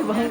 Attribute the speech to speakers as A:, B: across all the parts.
A: Bang.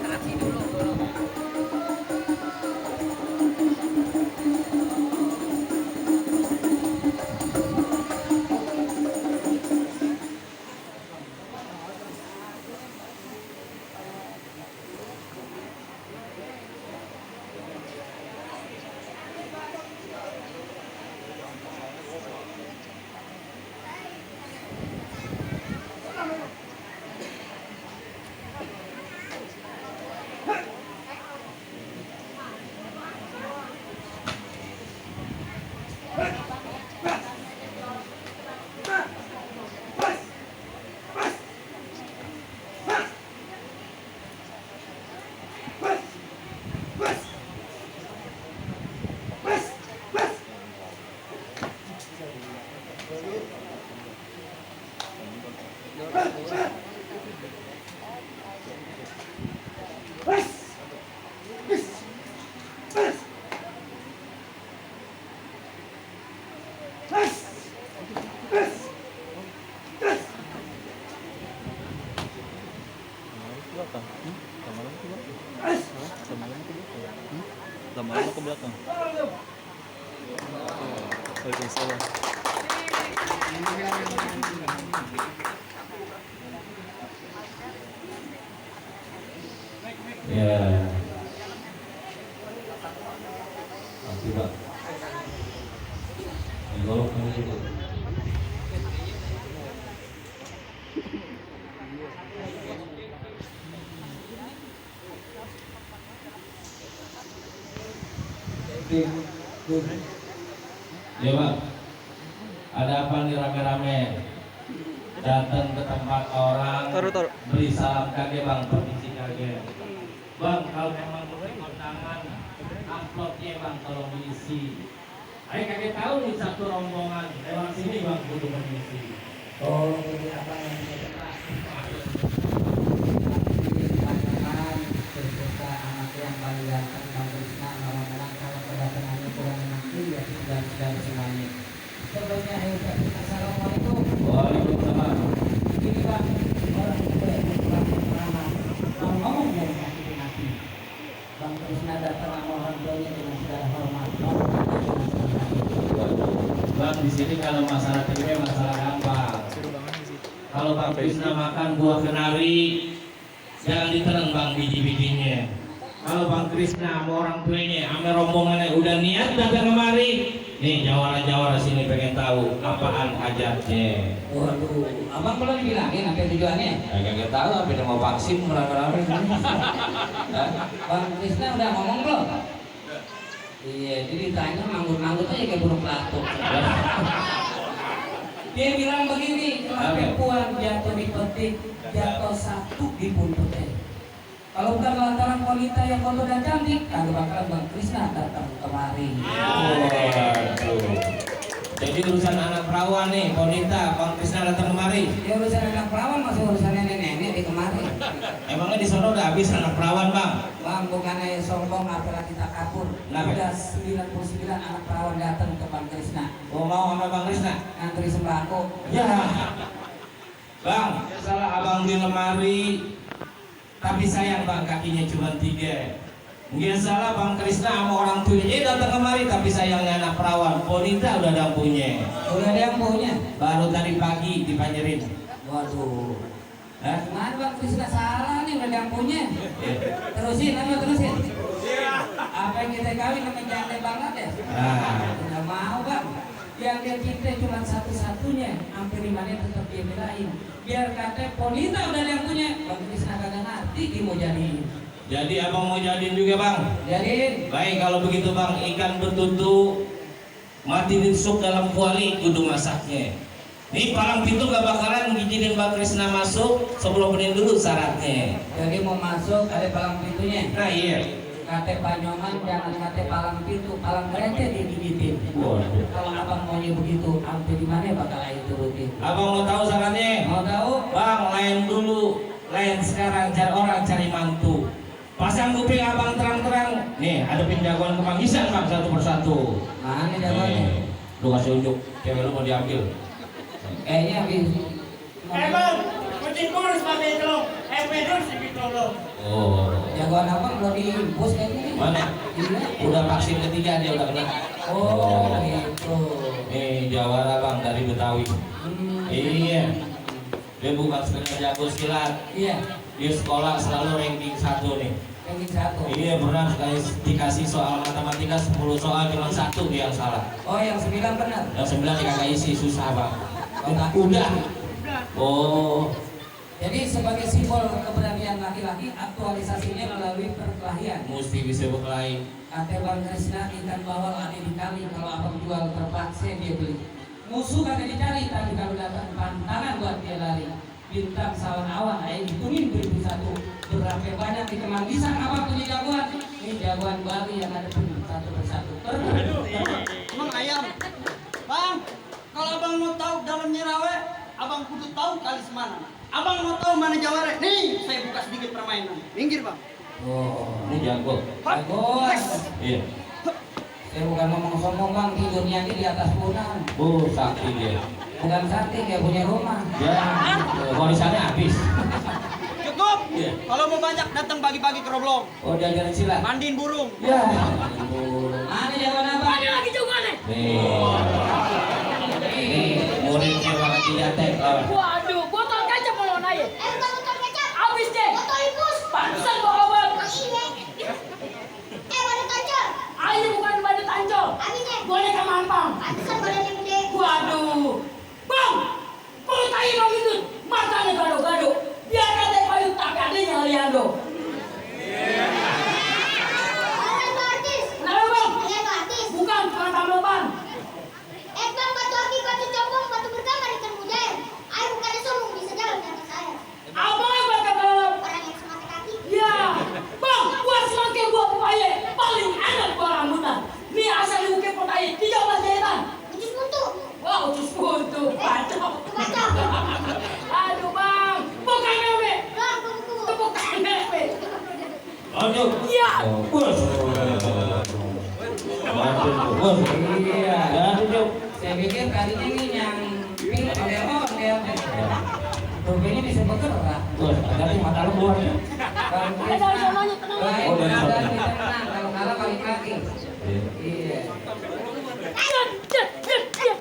B: Lama-lama ke belakang. Waalaikumsalam.
C: Ya. Masih Pak. Golok kamu itu. Ya Pak, ada apa nih rame-rame datang ke tempat orang
A: Taruh.
C: beri salam kage Bang, permisi kage Bang. Kalau memang beri kondangan amplopnya Bang tolong diisi. Ayo kage tahu nih satu rombongan lewat sini Bang kudu permisi. Oh, ini apa yang
D: berserta anak yang paling ganteng Bang Krisna, nama-nama kalau kedatangannya kurang nanti ya sudah semuanya. Sebelumnya ayo assalamualaikum.
C: Waalaikumsalam.
D: Ini Bang, orang tua Bang Rahmat mau ngomong dari hati. Bang Krisna datang sama orang tuanya dengan segala hormat.
C: Bang, di sini kalau masalah ini masalah gampang. Kalau Bang Krisna makan buah kenari, jangan ditelan Bang biji-bijinya. Kalau Bang Krisna sama orang tuanya, sama rombongannya udah niat datang kemari, nih jawara-jawara sini pengen tahu apaan hajatnya.
D: Waduh, abang belum dibilangin apa tujuannya?
C: Kagak tahu apa yang mau vaksin rame-rame.
D: Bang Krisna udah ngomong belum? Iya, jadi ditanya manggut-manggut aja kayak burung pelatuk. Dia bilang begini, kalau perempuan jatuh di petik, jatuh satu di buntutnya. Kalau bukan lantaran wanita yang kotor dan cantik, kagak bakalan Bang Krisna datang kemari.
C: Jadi urusan anak perawan nih, wanita Bang Krisna datang kemari.
D: Ya urusan anak perawan masih urusan nenek-nenek di kemari.
C: Emangnya di sono udah habis anak perawan Bang?
D: Bang, bukannya sombong apalagi kita kabur. Udah 99 anak perawan datang ke Bang Krisna.
C: Mau sama Bang Krisna?
D: Ngantri sembako.
C: Ya, Bang, salah abang di lemari. Tapi sayang Bang, kakinya cuma 3. Mungkin salah Bang Krisna sama orang tuanya datang kemari, tapi sayangnya anak perawan. Bonita udah ada yang punya.
D: Udah ada yang punya?
C: Baru tadi pagi dipanjerin.
D: Waduh. Gimana Bang Krisna salah nih, udah ada yang punya. Terusin. Apa yang kita kawin sama janda banget ya? Nggak mau Bang. Yang dia cinta cuma satu-satunya, hampir imannya tetap dia belain. Biar kata Ponita udah ada yang punya, Bang Krisna kagak ngerti dia mau jadiin.
C: Jadi abang mau jadiin juga Bang?
D: Jadiin.
C: Baik kalau begitu Bang, ikan betutu mati ditusuk dalam kuali kudu masaknya. Ini palang pintu gak bakalan ngizinin Bang Krisna masuk sebelum penin dulu syaratnya.
D: Jadi mau masuk ada palang pintunya.
C: Nah iya.
D: Kate Panyoman jangan kate palang pintu, palang kereta digigitin.
C: Waduh.
D: Kalau abang maunya begitu, hampir di mana bakal ayo turutin.
C: Abang mau tahu syaratnya?
D: Mau tahu?
C: Bang, lain dulu, lain sekarang cari orang cari mantu. Pasang kuping abang terang-terang. Nih, hadapin jagoan kemanggisan Bang satu persatu.
D: Mana jagoannya?
C: Lu kasih unjuk, cewek lu mau diambil.
D: Kayaknya habis.
E: Bang, kucing kurus pakai itu.
A: Pedro sih ditolong.
C: Oh.
D: Jagoan apa kalau di bos kayak gini?
C: Mana?
D: Iya.
C: Udah vaksin ketiga dia udah kena.
D: Oh, gitu.
C: Nih jawara bang dari Betawi. Iya. Dia bukan sekedar jago silat.
D: Iya.
C: Di sekolah selalu ranking 1 nih.
D: Ranking 1.
C: Iya pernah sekali dikasih soal matematika 10 soal cuma 1 dia yang salah.
D: Oh, yang 9 benar.
C: Yang 9 dikagak isi susah bang.
D: Oh, enggak.
C: Udah. Oh.
D: Jadi sebagai simbol keberanian laki-laki, aktualisasinya melalui perkelahian.
C: Mesti bisa berkelahi.
D: Kata Bang Krisna, ikan bawal ada di kali, kalau abang jual terpaksa dia beli. Musuh kagak dicari, tapi kalau datang pantangan buat dia lari. Bintang sawan awan, ayo hitungin 1001. Berapa banyak di Kemanggisan abang punya jagoan? Ini jagoan Bali yang ada pun satu persatu.
A: Emang ayam. Bang, kalau abang mau tahu dalamnya rawe, abang kudu tahu kali semana. Abang mau tahu mana jawara? Nih, saya buka sedikit permainan. Minggir bang.
D: Oh,
C: Ini jago.
D: bagus.
C: Iya.
D: Saya bukan ngomong sombong bang, tidurnya aja di atas punan.
C: Sakti dia.
D: Bukan sakti, dia punya rumah.
C: Ya, warisannya habis.
A: Cukup.
C: Iya.
A: Kalau mau banyak datang pagi-pagi ke Roblong.
C: Oh, diajarin silat.
A: Mandiin burung.
C: Ya.
D: Mana jagoan apa?
B: Ada lagi jagoannya.
C: Nih. Ini muridnya Bang Haji Jate.
B: Waduh, botol kaca mau naik.
E: Botol kecap.
B: Habis deh.
E: Botol ibus.
B: Pantesan bawa obat.
E: Iya. Wadah kancol.
B: Ayo bukan badut ancol.
E: Habisnya.
B: Boneka mampang.
E: Pantesan badan yang gede.
B: Waduh. Bang, perut air dong itu. Matanya gado-gado. Biar ada kayu tapi adanya liando.
E: Orang itu artis.
B: Kenapa bang?
E: Dia itu artis.
B: Bukan, tukang tambal ban.
E: Bang, batu aki, batu combong, batu bergambar ikan mujair. Air bukannya sombong bisa jalan di atas air.
B: Apa yang berkata?
E: Orang yang semata kaki.
B: Ya, bang, buah semangka buah pepaya paling enak buah rambutan. Nih asal di Bukit Petaye, 13 jahitan.
E: Ucus buntu.
B: Wow, jus untuk kacau.
E: Kacau.
B: Aduh bang, bukan meme,
E: Bang, kuku.
B: bukan meme.
C: Lanjut.
B: Iya.
C: Bos. Bos.
D: Iya.
C: Ya, tunjuk.
D: Saya pikir tadinya ini yang pink ondel-ondel. Rupanya bisa bergerak.
C: Bos, ada mata lu keluar.
D: Bang
B: Ada dari sananya, tenang aja.
D: Lain
C: Oh, dari
D: ada
C: sana.
D: kita menang, kalau kalah balik lagi. Iya.
B: Jet, jet, jet, jet.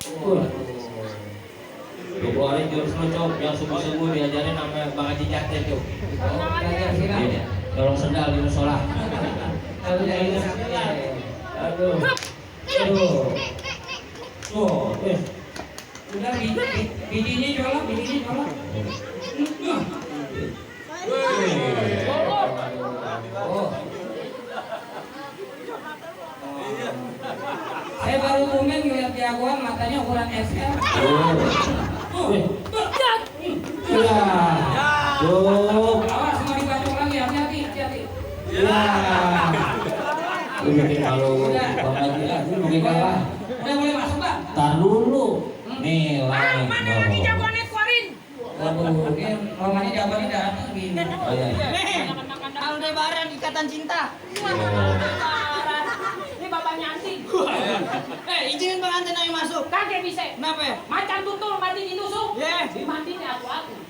C: Tuh keluarin jurus lu cok, yang subuh-subuh diajarin sama Bang Haji Jate cok.
D: Belajar silat.
C: Iya. Tolong sendal di musola.
D: Kalau dari
C: Aduh.
B: Hup.
C: Aduh. Oh,
D: udah bijinya colok, bijinya colok. Oh. Saya baru tumben ngeliat jagoan matanya ukuran SL.
B: Jet.
C: Ya. Tuh.
D: Awas mau dibacok lagi, hati-hati, hati-hati.
C: Ya. Lu bikin kalau Bang Haji lagi bikin kalah.
D: Udah boleh masuk bang.
C: Tar dulu. Nih,
B: Bang,
C: lain.
B: mana lagi jagoannya keluarin?
D: Waduh, ini romannya jawabannya datang gini.
C: Oh, iya.
A: Aldebaran ikatan cinta.
B: Lebaran. Ini bapaknya anting.
A: Izinin bang Anten ayo masuk.
B: Kakek bisa.
A: Kenapa ya?
B: Macan tutul mati ditusuk.
A: Ye.
B: Dimandiin aku.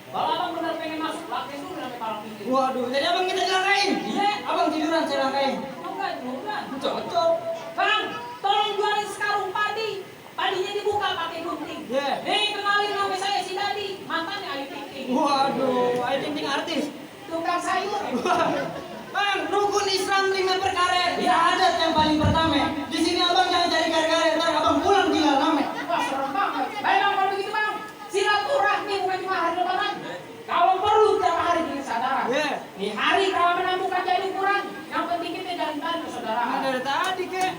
B: Kalau abang benar pengen masuk, lakuin dulu sampai palang pinggir.
A: Waduh, jadi abang kita celakain.
B: Iya.
A: Abang tiduran saya langkain.
B: Enggak, juga.
A: Cocok.
B: Bang, tolong jualin sekarung padi. Padinya dibuka pakai gunting.
A: Ye.
B: Nih, kenalin nama saya si Dadi, mantannya Ayu Ting Ting.
A: Waduh, ayo ting artis.
B: Tukang sayur.
A: Bang, rukun Islam 5 perkara. Syahadat yang paling pertama. Di sini abang jangan cari gara-gara, ntar abang pulang gila rame.
B: Wah, serem banget. Baik bang, kalau begitu bang, silaturahmi bukan cuma hari lebaran. Kalau perlu tiap hari dengan saudara.
A: Ye.
B: Di hari kalau menemukan jadi kurang, yang penting kita jalin tali
A: Nah,
B: saudara.
A: dari tadi kek.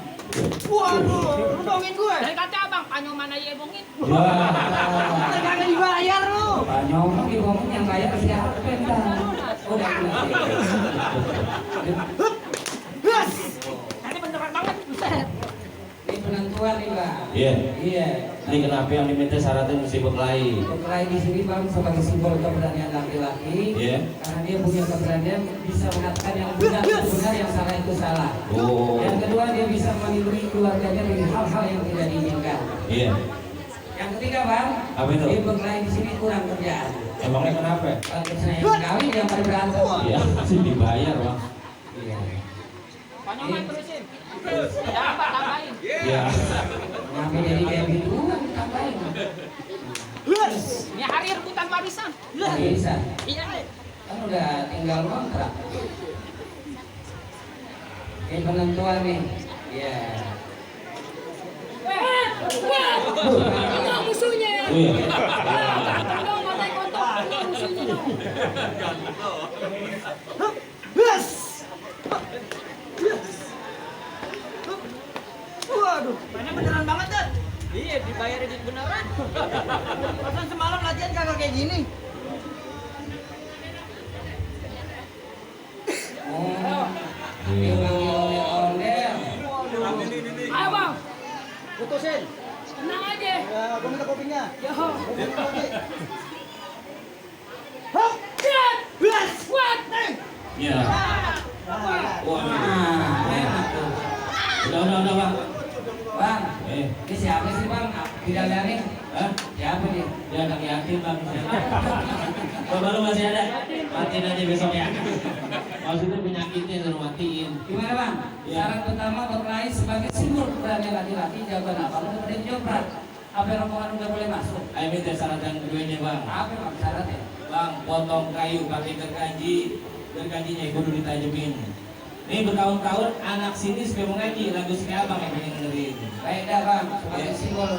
A: Waduh, lu bohongin gue.
B: Dari kata abang, panyo mana ya bongin?
C: Wah.
A: Ntar kagak dibayar lu.
D: Nyomong di ngomong yang bayar siapa entar. Udah
A: Gas.
B: Tadi beneran banget, buset.
D: ini penentuan nih bang.
C: Iya.
D: Iya.
C: Ini kenapa yang diminta syaratnya mesti berkelahi?
D: Berkelahi di sini bang sebagai simbol keberanian laki-laki.
C: Iya.
D: Karena dia punya keberanian bisa mengatakan yang benar itu benar, yang salah itu salah.
C: Oh.
D: Yang kedua dia bisa melindungi keluarganya dari hal-hal yang tidak diinginkan.
C: Iya.
D: Yang ketiga bang,
C: Apa itu?
D: dia berkelahi di sini kurang kerjaan.
C: Emangnya kenapa?
D: Bang Krisna yang kawin yang pada berantem.
C: Iya, sih dibayar bang.
D: Iya.
B: Panyoman terusin. Ya, Pak, tambahin.
C: Iya.
D: Kenapa jadi kayak gituan ditambahin?
B: Ini hari rebutan warisan.
D: Nggak bisa.
B: Iya.
D: Kan udah tinggal kontrak. Ini penentuan nih. Iya.
B: Ini musuhnya.
C: Iya.
B: Tolong matai kotor. Ini musuhnya dong.
A: Yes. Waduh, mainnya beneran banget dah.
B: Iya, dibayar duit beneran.
A: Perasaan semalam latihan kagak kayak gini.
D: Oh. Dipanggil oleh ondel.
B: Ayo, Bang.
A: Putusin.
B: Tenang aja.
A: Ya, gua minta kopinya.
B: Yo.
A: Hop.
B: Yes. What?
C: Iya. Wah.
D: Nah, enak tuh.
C: Udah bang.
D: Bang,
C: Eh,
D: ini siapa sih bang? Bidadari?
C: Hah?
D: Siapa dia?
C: Dia anak yatim bang. Kalau baru masih ada, matiin aja besok ya. Maksudnya penyakitnya suruh matiin.
D: Gimana bang?
C: Iya.
D: Syarat pertama berkelahi sebagai simbol keberanian laki-laki jagoan apa? Udah pada joprak. Apa rombongan udah boleh masuk?
C: Ayo minta syarat yang keduanya bang.
D: Apa bang syaratnya?
C: Bang, potong kayu pakai gergajinya kudu ditajemin. Ini bertahun-tahun anak sini supaya mau ngaji, lagu si abang yang pengen dengerin.
D: Baik dah bang, sebagai
C: Iya.
D: simbol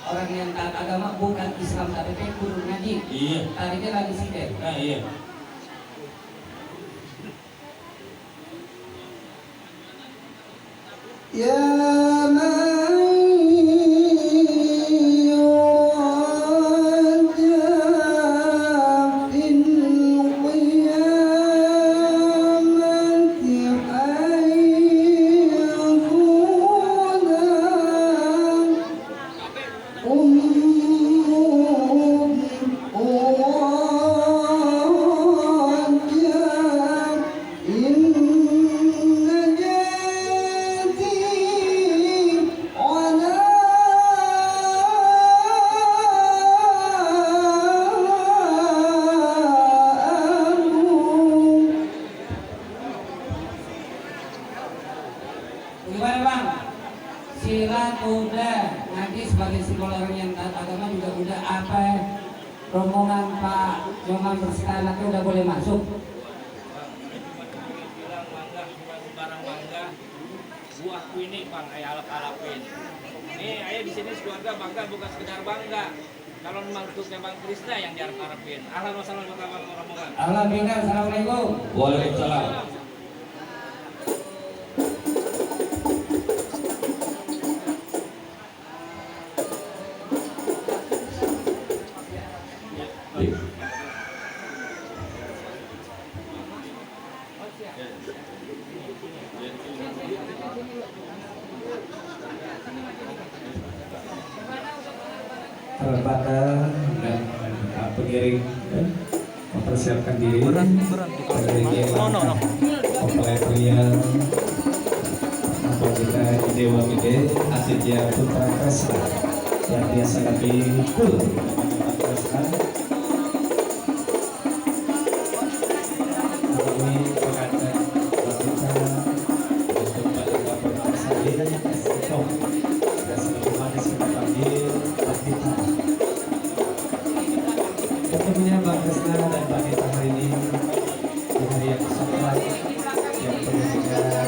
D: orang yang taat agama bukan Islam tapi dia kudu ngaji.
C: Iya.
D: Tariknya lagi sih deh.
C: Nah iya.
A: Ya man yurajah fil qiyamati hayyuna ummuhum wajah inna jati ala
D: Gimana bang? Silat udah, ngaji sebagai simbol orang yang taat agama juga udah. Apa rombongan Pak Nyoman berserta anaknya udah boleh masuk?
C: Bilang mangga, bukan sembarang mangga. Buahku ini bang, ayah alap-alapin. Nih, ayah di sini sekeluarga bangga bukan sekedar bangga. Kalau memang bentuknya Bang Krisna yang diharap-harapin. Ahlan wa sahlan buat abang rombongan.
D: Alhamdulillah, assalamualaikum.
C: Waalaikumsalam.
F: Terbatas dan pengiring mempersiapkan diri pengiring mempelai pria kita Dewa Gede Aditya Putra Kresna yang biasa lebih cool Kresna ini pengantin wanita untuk Pak Putra Salih dan selalu manis kita panggil Aditya. Ketemunya Bang Kresna dan Mbak Nita hari ini di hari yang sangat yang penuh dengan